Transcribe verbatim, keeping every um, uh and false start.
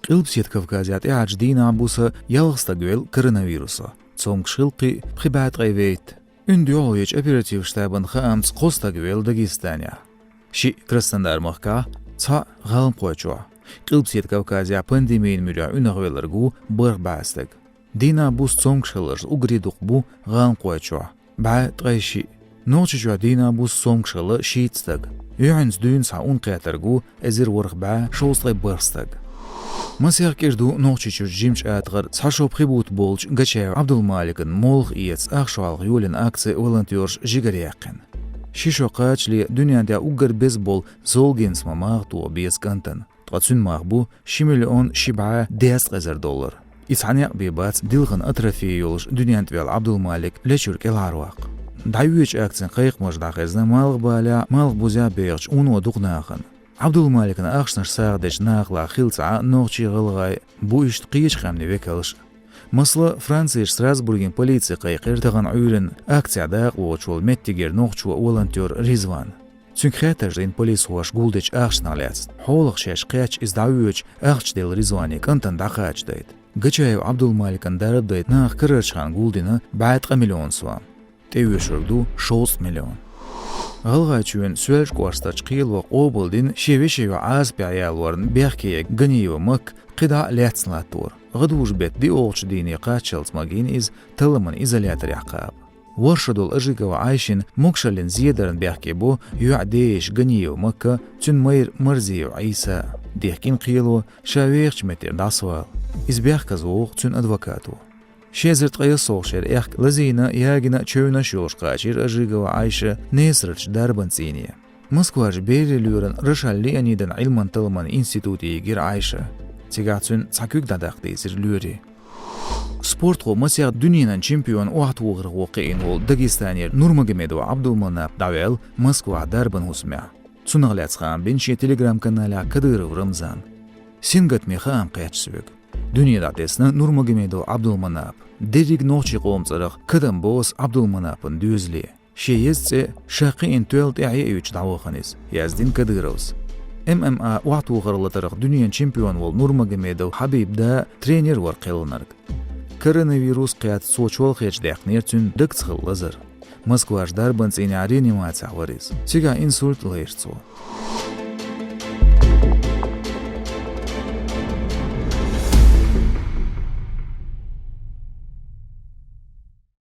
Къилбаседа Кавказехь тӀаьхьарчу дийнахь-буса ялх стаг велла коронавирусо. Цомгуш хилла кхин а пхи бӀе ткъе вейтта. Уьнда юьхьӀаьржачу оперативни штабан хаамца кхо стаг велла Дагестанехь, шиъ Краснодар-махкахь, цхьаъ ГӀалмакхойчохь. Къилбаседа Кавказехь пандемин муьрехь уьнахвелларг ву бархӀ бӀе стаг. Дийнахь-буса цомгуш хилларшна уггаре дукха бу ГӀалмакхойчохь, бӀе ткъе шиъ. Нохчийчохь дийнахь-буса цомгуш хилла шийтта стаг. Юьхьанца дуьйна схьа ун кхеттарг ву эзар ворхӀ бӀе шовзткъе бархӀ стаг. Масех кӀира ду Нохчийчуьра жимачу атагӀара цхьа шо пхи бутт болчу Гачаев Ӏабдулмаликан молха эца ах шо хьалха йолийна акци волонтераша жигара яьккхина. Ши шо кхачале дуьнен тӀехь уггар беза болу Золгинцман маха тоха беза кӀантана. Ткъа цуьнан мах бу ши миллион ши бӀе дезткъа эзар доллар. И цхьа некъ бен бац дилхина атрофи йолуш дуьнен тӀе ваьлла Ӏабдулмалик лечуьра кӀелхьарваккха. ДӀайоьдучу акцин кхайкхамаш дӀахезна Малхбалехь, Малхбузехь бехачу вуно дукха нахана. Ӏабдулмаликан ахчанаш сагӀа дечу нахалахь хилла ца Ӏа нохчий, гӀалгӀай, бу иштта кхечу къаьмнийн векалш а. Масала, Францин Страсбургин полици кхайкхира тахана Ӏуьйранна акцехь дакъа лоцуш волу меттигера нохчо волонтер Ризван. Цуьнга хеттарш дина полисхоша гулдечу ахчанах лаьцна. Хьолах шаьш кхаьчча иза дӀавоьдуш ахча делла Ризване кӀантана дӀакхачадайта. Гачаев Ӏабдулмаликан дарба дайта наха карарчу хенахь гулдина бӀе ткъа миллион сом. ТӀеоьшург ду шовзткъа миллион. ГӀалгӀайчоьнан Соьлжа-кӀоштарчу кхело къобалдина шен вешин йоӀ Ӏазапехь ялорна бехке Ганиева Макка кхидӀа а лаьцна латтор. ГӀадужу-беттан диъолгӀачу дийне кхаччалц магийна иза талламан изоляторехь кхаба. ВорхӀ шо долу Ажигова Ӏайшина могушаллин зедарна бехке бо йоьӀан деша Ганиева Макка, цуьнан майра Марзиев Ӏийса. Дехкина кхело ша вехачу меттера дӀасавала. Иза бехказа воху цуьнан адвокато. Ши эзар ткъе ялхолгӀачу шеран аьхка лазийна, ягийна а, чевнаш а йолуш кхачийра Ажигова Ӏайша Несарарчу дарбан цӀийне. Москварчу Беррилоьран Рошаль Леонидан Ӏилман-талламан институте йигира Ӏайша. Цигахь цуьнан цхьа куьг дӀадаккха дийзира лоьре. Спортхо, масех дуьненан чемпион, охьатохархо кхиъна волу Дагестанера Нурмагомедов Ӏабдулманап дӀаваьлла Москвахь дарбан хӀусамехь. Цунах лаьцна хаам бина шен телеграм-каналехь Кадыров Рамзана. Сингаттаме хаам кхаьчна соьга. Дуьне дӀатесна Нурмагомедов Ӏабдулманап. Дерриг нохчийн къоман цӀарах кадам бо ас Ӏабдулманапан доьзале. Шен еза цӀе ша кхиъна тоьлла тӀаьхье а юьтуш дӀавахана иза, яздина Кадыровс. ММА охьатохараллатарх дуьненан чемпион волу Нурмагомедов Хьабиб да тренер вара кхелхинарг. Коронавирус кхетта цо чолхечу даьккхинера цуьнан дагца хилла лазар. Москварчу дарбан цӀийнехь реанимацехь вара иза. Цигахь инсульт лайра цо.